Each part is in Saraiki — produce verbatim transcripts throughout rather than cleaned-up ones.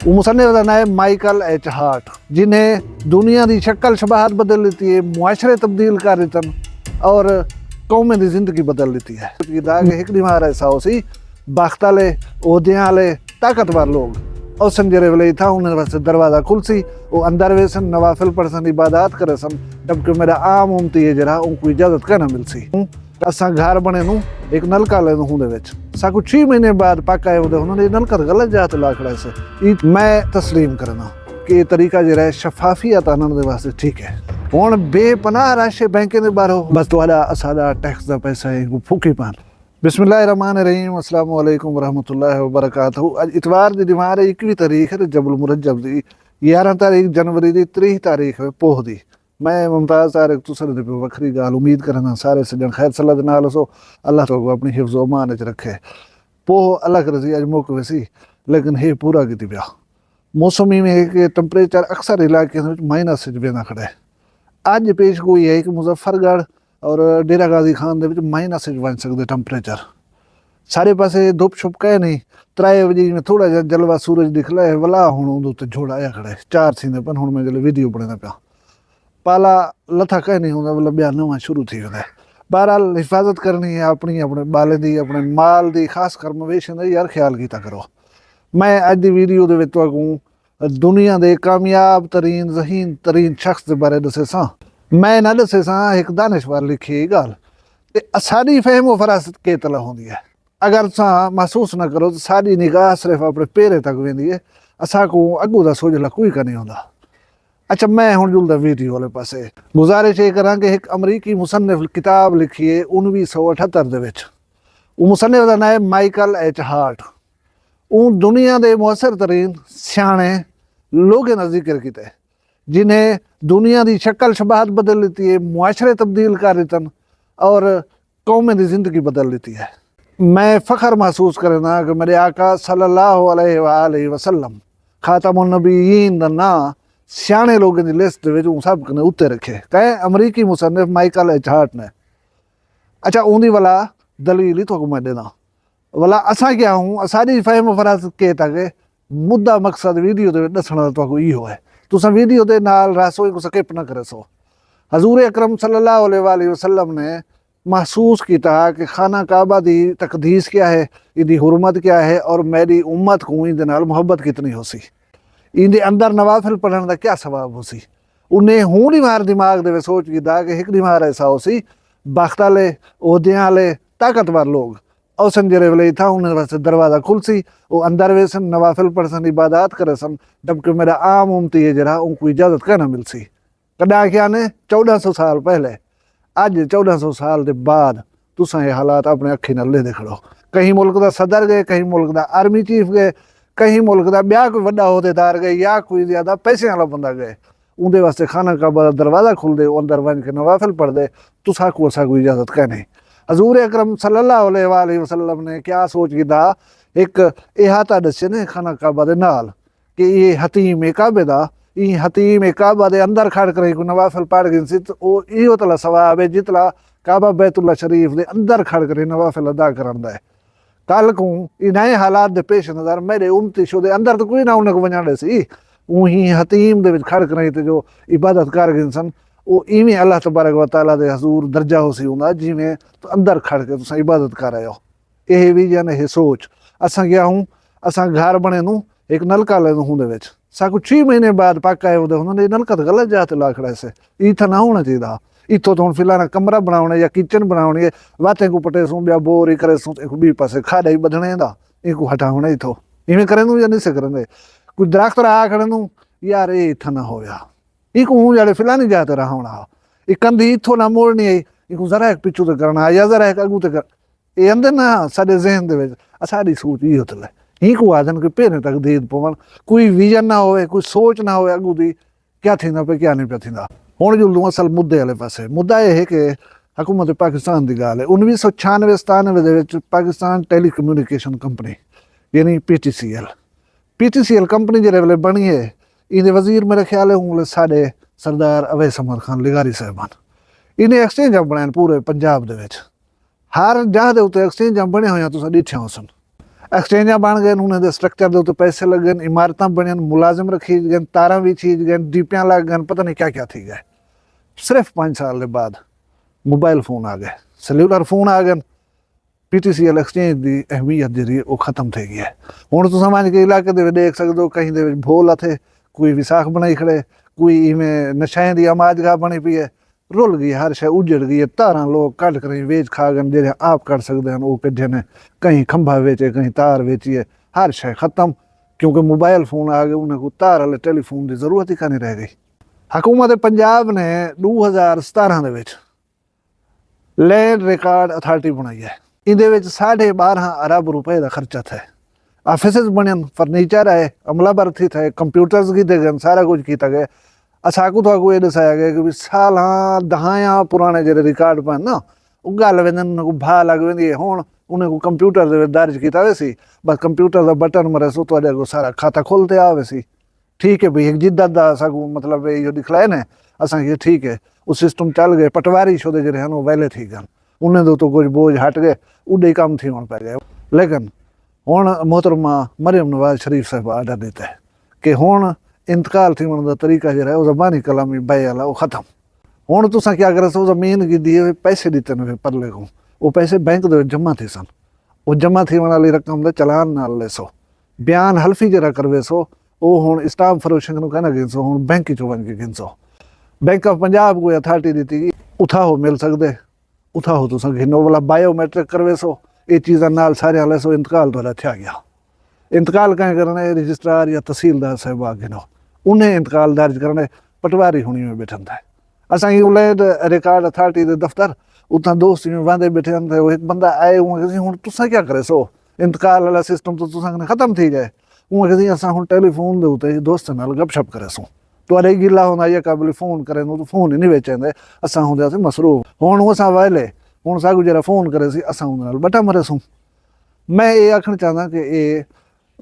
او مصنف دا ناں ہے مائیکل ایچ ہارٹ، جنہیں دنیا دی شکل شباہت بدل ݙتی ہے، معاشرے تبدیل کر ݙتن اور قومیں دی زندگی بدل ݙتی ہے۔ کیتا کہ ہک ݙینہہ ایسا ہوسی، بخت آلے، عہدیاں آلے، طاقتور لوگ اوسن جیڑھے ویلے اتھاں انہیں واسطے دروازہ کھلسی، او اندر ویسن، نوافل پڑھسن، عبادات کریسن، جبکہ میرا عام امتی ہے جیڑھا، اونکوں اجازت کائنا ملسی۔ اساں گھر بݨے نوں ہک نلکا لے ہوندے وچ۔ ساکوں چھی مہینے بعد پک آئے ہوندے، انہاں نے نلکا تے غلط جاہ تے لا کھڑا سے۔ ای میں تسلیم کرنا کہ یہ طریقہ جیڑھا ہے شفافیت آنݨ دے واسطے ٹھیک ہے۔ ہݨ بے پناہ رش ہے بینکیں دے ٻاہروں، بس تہاݙا اساݙا ٹیکس دا پیسہ ہے، ایکوں پھوکی پان۔ بسم اللہ الرحمن الرحیم، السلام علیکم ورحمۃ اللہ وبرکاتہ۔ اڄ اتوار دی ݙیہاڑ ہے، اکوی تاریخ ہے تے جبل مرجب دی، یارہاں تاریخ جنوری دی، تریہہ تاریخ ہے پوہ دی۔ میں ممتاز طارق تساں دے پیو وکھری ڳالھ، امید کرنا سارے سڄݨ خیر صلاح دے نال ہسو۔ اللہ تہاکوں اپݨی حفظ و امان وچ رکھے۔ پوہ اللہ کرسی اڄ مک ویسی، لیکن ہے پورا کیتی پیا۔ موسم ایویں ہے کہ ٹمپریچر اکثر علاقے وچ مائنس وچ ویندا کھڑے۔ اڄ پیش گوئی ہے کہ مظفر گڑھ اور ڈیرہ غازی خان دے وچ مائنس وچ ونڄ سڳدے ٹمپریچر۔ سارے پاسے دھپ چھپ کائنی، ترائے وڄے میں تھوڑا جہا جلوہ سورج ݙکھلے، ولا ہݨ اوندے اتے جھڑ آیا کھڑے۔ چار تھیندے پن، ہݨ میں جلے ویڈیو بݨیندا پیا۔ پالا لتھا کائنی ہوندا، ولا ٻیا نواں شروع تھی ویندا ہے۔ بہرحال حفاظت کرنی ہے اپݨی، اپݨے ٻالیں دی، اپݨے مال دی، خاص کر مویشیں دا یار خیال کیتا کرو۔ میں اڄ دی ویڈیو دے وچ تہاکوں دنیا دے کامیاب ترین، ذہین ترین شخص دے بارے ݙسیساں۔ میں نہ ݙسیساں، ہک دانشور لکھی اے ڳالھ۔ تے اساݙی فہم و فراست کیتلا ہوندی ہے۔ اگر تساں محسوس نہ کرو تے ساݙی نگاہ صرف اپݨے پیریں تک ویندی ہے، اساکوں اڳوں دا سوجھلا کوئی کائنی ہوندا۔ اچھا، میں ہݨ جلدا ویڈیو والے پاسے۔ گزارش اے کراں کہ ہک امریکی مصنف کتاب لکھی ہے انویہہ سو اٹھہتر دے وچ۔ او مصنف دا ناں ہے مائیکل ایچ ہارٹ۔ اوں دنیا دے مؤثر ترین سیاݨے لوگیں دا ذکر کیتے، جنہیں دنیا دی شکل شباہت بدل ݙتی ہے، معاشرے تبدیل کر ݙتن اور قومیں دی زندگی بدل ݙتی ہے۔ میں فخر محسوس کرینداں کہ میرے آقا صلی اللہ علیہ وآلہ وسلم، خاتم النبیین دا ناں سیاݨے لوگیں دی لسٹ دے وچ اوں سب کنے اتے رکھے۔ کہیں امریکی مصنف مائیکل ایچ ہارٹ نے۔ اچھا، اوندی ولا دلیل ہی تہاکوں میں ݙینداں۔ ولا اساں کیا ہوں، اساݙی فہم و فراست کے تک ہے، مدعا مقصد ویڈیو دے وچ ݙسݨ دا تہاکوں ایہو ہے۔ تساں ویڈیو دے نال رہسو، ایکوں سکپ نہ کریسو۔ حضور اکرم صلی اللہ علیہ وآلہ وسلم نے محسوس کیتا کہ خانہ کعبہ دی تقدیس کیا ہے، ایندی حرمت کیا ہے اور میری امت کوں ایندے نال محبت کتنی ہوسی، ایندے اندر نوافل پڑھݨ دا کیا ثواب ہوسی۔ انہیں ہوں ݙینہہ دماغ دے وچ سوچ گھدا کہ ہک ݙینہہ ایسا ہوسی، بخت آلے، عہدیاں آلے، طاقتور لوگ اوسن جیڑھے ویلے اتھاں انہیں واسطے دروازہ کھلسی، او اندر ویسن، نوافل پڑھسن، عبادات کریسن، جبکہ میرا عام امتی ہے جیڑھا، اونکوں اجازت کائنا ملسی۔ کݙاں آکھیا نے؟ چوݙاں سو سال پہلے۔ اڄ چوݙاں سو سال دے بعد تساں اے حالات اپݨے اکھیں نال ݙیہدے کھڑو۔ کہیں ملک دا صدر ڳئے، کہیں ملک دا آرمی چیف ڳئے، کہیں ملک دا ٻیا کوئی وݙا عہدیدار ڳئے یا کوئی زیادہ پیسے والا بندہ ڳئے، اوندے واسطے خانہ کعبہ دا دروازہ کھلدے، او اندر ونڄ کے نوافل پڑھدے، تساکوں اساکوں اجازت کائنی۔ حضور اکرم صلی اللہ علیہ وآلہ وسلم نے کیا سوچ گھدا، ہک احاطہ ݙسے نے خانہ کعبہ دے نال، کہ ایہ حطیم ہے کعبے دا، ایں حطیم کعبہ دے اندر کھڑ کریں کوئی نوافل پڑھ گھنسی تے او ایہو تلا ثواب ہے جتلا کعبہ بیت اللہ شریف دے اندر کھڑ کریں نوافل ادا کرݨ دا ہے۔ کل کوں انہائیں حالات دے پیش نظر میرے امتی شو دے اندر تو کوئی نہ انہیں کو ونڄݨ ݙیسی، اونہی حطیم دے وچ کھڑ کریں تے جو عبادت کر گھنسن، او ایویں اللہ تبارک و تعالیٰ دے حضور درجہ ہوسی ہوندا جیویں تو اندر کھڑ کے تساں عبادت کر رہے ہو۔ اے وی یعنی ہے سوچ۔ اساں کیا ہوں، اساں گھر بݨے نوں ہک نلکا لے ہوندے وچ۔ ساکوں چھی مہینے بعد پک آئے ہوندے، انہاں نے نلکا تے غلط جاہ تے لا کھڑا سے۔ اتھاں نہ ہوݨا چاہیدا۔ اتھوں تو ہݨ فلانا کمرہ بݨاوݨے یا کچن بݨاوݨے، واتیں کوں پٹیسوں، ٻیا بور ہی کریسوں، ایکوں ٻی پاسے کھاݙا ہی ٻدھݨے دا، اینکوں ہٹاوݨے اتھوں۔ ایویں کریندوں یا نہیں سے کریندے؟ کوئی درخت رہا کھڑے نوں، یار اے اتھاں نہ ہویا۔ اینکوں ہوں جاڑے فلانی جاہ تے رہاوݨا ہا۔ اے کندھی اتھوں نہ موڑنی ہئی، اینکوں ذرا ہک پچھوں تے کرݨا ہا یا ذرا ہک اڳوں تے کر-، اے اندے نہ ساݙے ذہن دے وچ اساݙی سوچ ایہو تلے۔ اینکوں آہدن کہ پیریں تک دید پووݨ، کوئی ویژن نہ ہووے، کوئی سوچ نہ ہووے اڳوں دی کیا تھیندا پئے، کیا نہیں پیا تھیندا۔ ہݨ جلدوں اصل مدعے والے پاسے۔ مدعا اے ہے کہ حکومت پاکستان دی ڳالھ ہے، انویہہ سو چھیانوے ستانوے دے وچ پاکستان ٹیلی کمیونیکیشن کمپنی یعنی P T C L, P T C L company جیڑھے ویلے بݨی ہے، ایندے وزیر میرا خیال ہے اوں ویلے ساݙے سردار اویس احمد خان لغاری صاحب ہن۔ ایندے ایکسچینجاں بݨائن پورے پنجاب دے وچ۔ ہر جاہ دے اتے ایکسچینجاں بݨے ہوئیاں تساں ݙٹھیاں ہوسن۔ ایکسچینجاں بݨ ڳئن، انہیں دے سٹرکچر دے اتے پیسے لڳن، عمارتاں بݨین، ملازم رکھیج ڳئن، تاراں ویچھیج ڳئن، ڈی پیاں لڳ ڳئن، پتہ نہیں کیا کیا تھی ڳئے۔ صرف پنج سال دے بعد موبائل فون آ ڳئے، سیلولر فون آ ڳئن۔ P T C L exchange دی اہمیت جیڑھی ہے او ختم تھی ڳئی ہے۔ ہݨ تساں ونڄ کے علاقے دے وچ ݙیکھ سڳدو، کہیں دے وچ بھول اتے کوئی وساخ بݨائی کھڑے، کوئی ایویں نشائیں دی آماج گاہ بݨی پئی ہے۔ رل ڳئی، ہر شے اجڑ ڳئی ہے۔ تاراں لوک کڈھ کریں ویچ کھا ڳن، جیڑھے آپ کڈھ سڳدے ہن او کڈھے نے۔ کہیں کھمبا ویچے، کہیں تار ویچی ہے، ہر شے ختم۔ کیونکہ موبائل فون آ ڳئے، انہیں کوں تار والے ٹیلی فون دی ضرورت ہی کائنی رہ ڳئی۔ حکومت پنجاب نے ݙو ہزار ستارہاں دے وچ لینڈ ریکارڈ اتھارٹی بݨائی ہے۔ ایندے وچ ساڑھے ٻارہاں ارب روپے دا خرچہ تھئے۔ آفیسز بݨین، فرنیچر ہے، عملہ بھرتی تھئے، کمپیوٹرز کیتے ڳئن، سارا کجھ کیتا ڳئے۔ اساکوں تہاکوں اے ݙسایا ڳئے کہ بھی سالاں دہائیاں پراݨے جیڑھے ریکارڈ پئن نا، او ڳل ویندن، انہاں کوں بھا لڳ ویندی ہے۔ ہݨ انہاں کوں کمپیوٹر دے وچ درج کیتا ویسی، بس کمپیوٹر دا بٹن مریسو، تہاݙے اڳوں سارا کھاتہ کھل تے آ ویسی۔ ٹھیک ہے بھئی، ہک جدت دا اساکوں مطلب اے ایہو ݙکھلائے نے، اساں کیتے ٹھیک ہے، او سسٹم چل ڳئے، پٹواری شودے جیڑھے ہن او ویلے تھی ڳئن، انہیں دے اتوں کجھ بوجھ ہٹ ڳئے، اݙے ہی کم تھیوݨ پئے ڳئے۔ لیکن ہݨ محترمہ مریم نواز شریف صاحبہ آرڈر ݙتے کہ ہݨ انتقال تھیوݨ دا طریقہ جیڑھا ہے او زبانی کلام ہی بئے والا او ختم۔ ہݨ تساں کیا کریسو، زمین گھدی ہے، پیسے ݙتے نے پرلے کوں، او پیسے بینک دے وچ جمع تھیسن، او جمع تھیوݨ والی رقم دا چالان نال لیسو، بیان حلفی جیڑھا کرویسو، او ہݨ اسٹامپ فروشیں کنوں کائنا گھنسو، ہݨ بینک اچوں ونڄ کے گھنسو۔ بینک آف پنجاب کوں اتھارٹی ݙتی ڳئی، اتھاں او مل سڳدے، اتھاں او تساں گھنو، ولا بائیو میٹرک کرویسو، اے چیزاں نال ساریاں لیسو، انتقال تہاݙا تھیا ڳیا۔ انتقال کہیں کرݨا ہے؟ رجسٹرار یا تحصیلدار صاحب آ گھنو، انہیں انتقال درج کرݨے، پٹواری ہݨ ایویں ٻیٹھن تھئے۔ اساں ایں لینڈ ریکارڈ اتھارٹی دے دفتر، اتھاں دوست ایویں واندے ٻیٹھے ہن، تے او ہک بندہ آئے، اوں آکھیسی، ہݨ تساں کیا کریسو؟ انتقال والا سسٹم تاں تساں کنے ختم تھی ڳئے۔ اوں آکھیسی، اساں ہݨ ٹیلی فون دے اتے دوستاں نال گپ شپ کریسوں۔ تہاݙے گلا ہوندا یا قابل فون کریندوں، تاں فون ہی نہیں ویچیندے، اساں ہوندے ہاسے مصروف۔ ہݨ اساں ویلے، ہݨ ساکوں جیڑھا فون کریسی، اساں اوندے نال ٻٹا مریسوں۔ میں اے آکھݨ چاہنداں کہ اے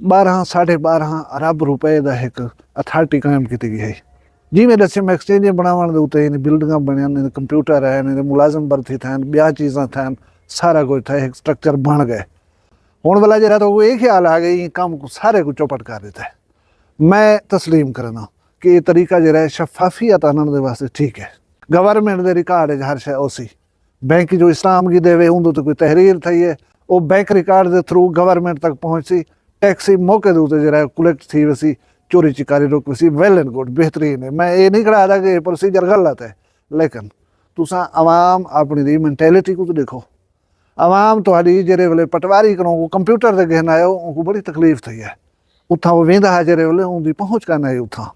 ٻارہاں، ساڑھے ٻارہاں ارب روپے دا ہک اتھارٹی قائم کیتی ڳئی ہے۔ جیویں ݙسیم، ایکسچینجیں بݨاوݨ دے اتے ایندے بلڈنگاں بݨین، ایندے کمپیوٹر ہن، ایندے ملازم بھرتی تھئن، ٻیاں چیزاں تھئن، سارا کجھ تھئے، ہک سٹرکچر بݨ ڳئے۔ ہݨ ولا جیڑھا تہاکوں اے خیال آ ڳئے، ایں کم کوں سارے کوں چوپٹ کر ݙتا ہے۔ میں تسلیم کرینداں کہ اے طریقہ جیڑھا ہے شفافیت آنݨ دے واسطے ٹھیک ہے۔ گورنمنٹ دے ریکارڈ اچ ہر شے ہوسی۔ بینک جو اسٹامپ گھدے وے، اوندے تے کوئی تحریر تھئی ہے، او بینک ریکارڈ دے تھرو گورنمنٹ تک پہنچسی، ٹیکس ہی موقع دے اتے جیڑھا ہے کلیکٹ تھی ویسی، چوری چکاری رک ویسی، ویل اینڈ گڈ، بہترین ہے۔ میں اے نہیں کھڑا آہدا کہ اے پروسیجر غلط ہے، لیکن تساں عوام اپݨی دی مینٹیلٹی کوں تاں ݙیکھو۔ عوام تہاݙی جیڑھے ویلے پٹواری کنوں کوں کمپیوٹر تے گھن آئے ہو، اونکوں بڑی تکلیف تھئی ہے۔ اتھاں او ویندا ہا جیڑھے ویلے اوندی پہنچ کائنا ہئی اتھاں۔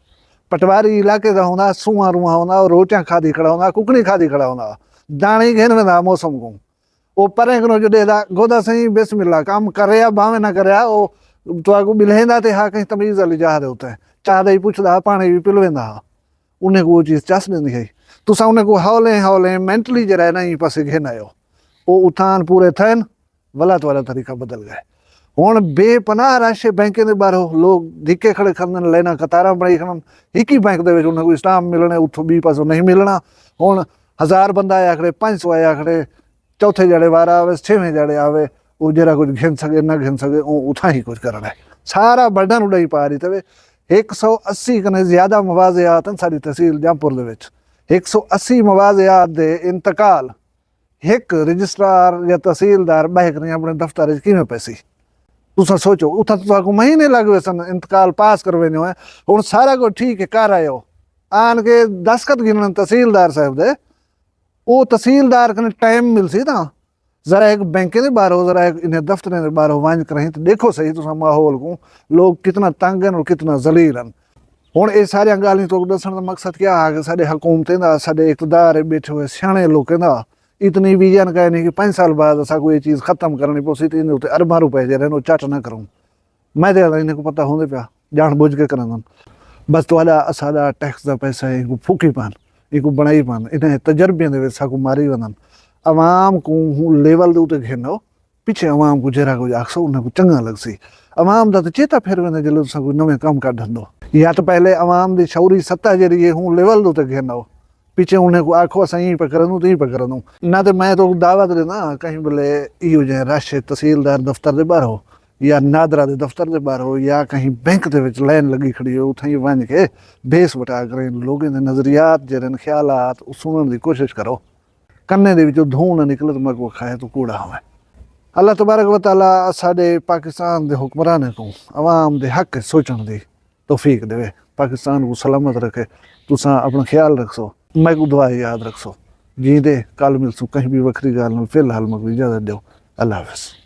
پٹواری علاقے دا ہوندا، سونہاں رونہاں ہوندا، او روٹیاں کھادی کھڑا ہوندا، ککڑی کھادی کھڑا ہوندا، داݨی گھن ویندا ہا موسم کوں۔ او پریں کنوں جو ݙیہدا، گودا سئیں بسم اللہ، کم کریا بھاویں نہ کریا، او تہاکوں ٻلھیندا تے ہا کہیں تمیز والی جاہ دے اتے۔ چاہ دا ہی پچھدا ہا، پاݨی وی پلویندا ہا۔ انہیں کوں او چیز چس ݙیندی ہئی۔ تساں انہیں کوں ہولیں ہولیں مینٹلی جیڑھا ہے نا ایں پاسے گھن آئے ہو۔ او اتھاں آن پورے تھئن، ولا تہاݙا طریقہ بدل ڳئے۔ ہݨ بے پناہ رش ہے بینکیں دے ٻاہروں، لوک دھکے کھڑے کھڑدن، لائناں قطاراں بݨائی کھڑن، ہک ہی بینک دے وچ انہیں کوں اسٹامپ ملݨے، اتھوں ٻی پاسوں نہیں ملݨا۔ ہݨ ہزار بندہ آیا کھڑے، پنج سو آیا کھڑے، چوتھے جیڑھے وار آوے، چھیویں جیڑھے آوے، او جیڑھا کجھ گھن سڳے، نہ گھن سڳے، او اتھاں ہی کجھ کرݨا ہے۔ سارا برڈن اݙائی پا ݙتا وے۔ ہک سو اسی کنے زیادہ موازیات ہن ساݙی تحصیل جامپور دے وچ۔ ہک سو اسی موازیات دے انتقال ہک رجسٹرار یا تحصیلدار ٻہہ کنیں اپݨے دفتر وچ کیویں پیسی؟ تساں سوچو، اتھاں تاں تہاکوں مہینے لڳ ویسن انتقال پاس کرویندے ہوئے۔ ہݨ سارا کجھ ٹھیک ہے، کر آئے ہو، آن کے دستخط گھنݨ تحصیلدار صاحب دے، او تحصیلدار کنے ٹائم ملسی تاں ذرا ہک بینکیں دے ٻاہروں، ذرا ہک انہیں دفتریں دے ٻاہروں ونڄ کرہیں تے ݙیکھو سہی تساں ماحول کوں، لوک کتنا تنگ ہن اور کتنا ذلیل ہن۔ ہݨ اے ساریاں ڳالھیں تہاکوں ݙسݨ دا مقصد کیا ہا کہ ساݙے حکومتیں دا، ساݙے اقتدار اچ ٻیٹھے ہوئے سیاݨے لوکیں دا اتنی ویژن کائنی کہ پنج سال بعد اساکوں اے چیز ختم کرݨی پوسی تے ایندے اتے ارباں روپے جیڑھے ہن او چٹ نہ کروں۔ میں تے آہداں انہیں کوں پتہ ہوندے پیا، ڄاݨ ٻجھ کے کریندن۔ بس تہاݙا اساݙا ٹیکس دا پیسہ ہے، اینکوں پھوکی پن، اینکوں بݨائی پن، انہیں تجربیاں دے وچ ساکوں ماری ویندن۔ عوام کوں ہوں لیول دے اتے گھن آؤ، پچھے عوام کوں جیڑھا کجھ آکھسو انہیں کوں چنڳا لڳسی۔ عوام دا تاں چیتا پھر ویندے جیلے تساں کوئی نویں کم کڈھ ݙیندو۔ یا تاں پہلے عوام دی شعوری سطح جیڑھی ہے ہوں لیول دے اتے گھن آؤ، پچھے انہیں کوں آکھو اساں ایں پئے کریندوں تے ایں پئے کریندوں۔ نہ تے میں تہاکوں دعوت ݙینداں کہیں ویلے ایہو جہیں رش تحصیلدار دفتر دے ٻاہروں یا نادرا دے دفتر دے باہر ہو یا کہیں بینک دے وچ لائن لگی کھڑی ہو، اتھائیں ونج کے بیس وٹا کریں لوگیں دے نظریات جیرن خیالات او سنڑن دی کوشش کرو۔ کنے دے وچوں دھوں نہ نکلے تو مگو کھائے تو کوڑا ہوئے۔ اللہ تبارک و تعالی اساڈے پاکستان دے حکمرانیں کوں عوام دے حق اچ سوچنڑ دی توفیق ڈیوے۔ پاکستان کوں سلامت رکھے۔ تساں اپنڑاں خیال رکھسو۔ میکوں دعا یاد رکھسو۔ جیندے کل ملسوں کہیں بی وکھری گالھ نال۔ فی الحال میکوں اجازت ڈیو۔ اللہ حافظ۔